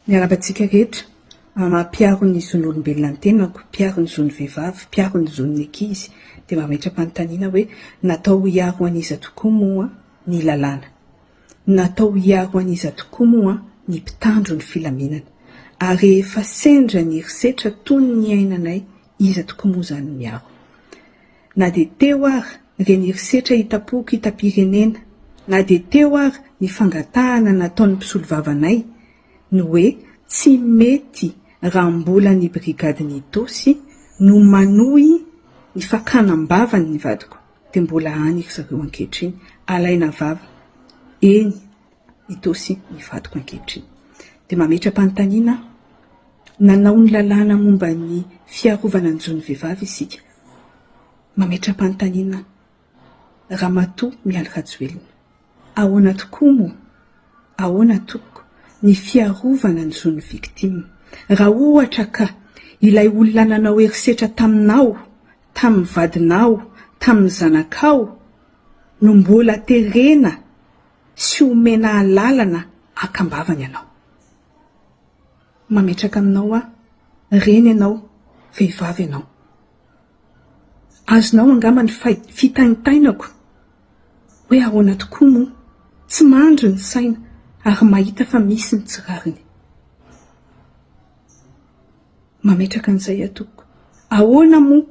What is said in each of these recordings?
Miarahaba antsika rehetra. Maha mpiaro ny zon'olombelona ny tenako, mpiaro ny zon'ny vehivavy, mpiaro ny zon'ny ankizy, dia mametra-panontaniana hoe natao hiaro an'iza tokoa moa ny lalàna? Natao hiaro an'iza tokoa moa ny mpitandro ny filaminana? Ary rehefa sendra ny herisetra toy ny niainanay, iza tokoa moa izany no miaro? Na dia teo ary ireny herisetra hitam-poko hitam-pirenena, na dia teo ary ny fangatahana nataon'ny mpisolovavanay ny hoe tsy mety raha mbola ny brigadin'Itaosy no manohy ny fakana am-bavany ny vadiko dia mbola any ry zareo ankehitriny, alaina vava eny Itaosy ny vadiko ankehitriny. Dia mametra-panontaniana aho, nanao ny lalàna momba ny fiarovana ny zon'ny vehivavy isika, mametra-panontaniana aho, Ramatoa Mialy Rajoelina, ahoana tokoa moa, ahoana tompoko, ny fiarovana ny zon'ny victime, raha ohatra ka ilay olona nanao herisetra taminao, tamin'ny vadinao, tamin'ny zanakao no mbola terena sy omena alalana haka am-bavany ianao. Mametraka aminao aho, reny ianao, vehivavy ianao. Azonao angamba ny fitaintainako hoe ahoana tokoa moa, tsy mandry ny saina ary mahita fa misy ny tsy rariny. Mametraka an'izay aho tompoko. Ahoana moa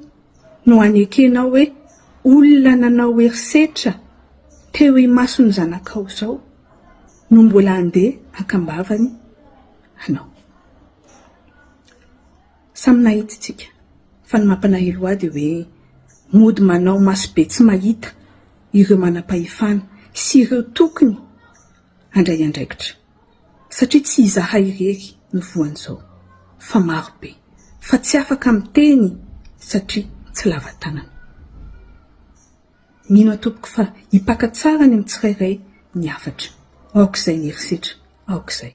no anekenao hoe olona nanao herisetra teo imason'ny zanakao izao no mbola handeha haka am-bavany anao? Samy nahita isika fa ny mampalahelo ahy dia hoe mody manao masobe tsy mahita ireo manam-pahefana sy ireo tokony handray andraikitra satria tsy izahay irery no voan'izao fa maro be fa tsy afaka miteny satria tsy lava tanana. Mino aho tompoko fa hipaka tsara any amin'ny tsirairay ny hafatra. Aoka izay ny herisetra, aoka izay.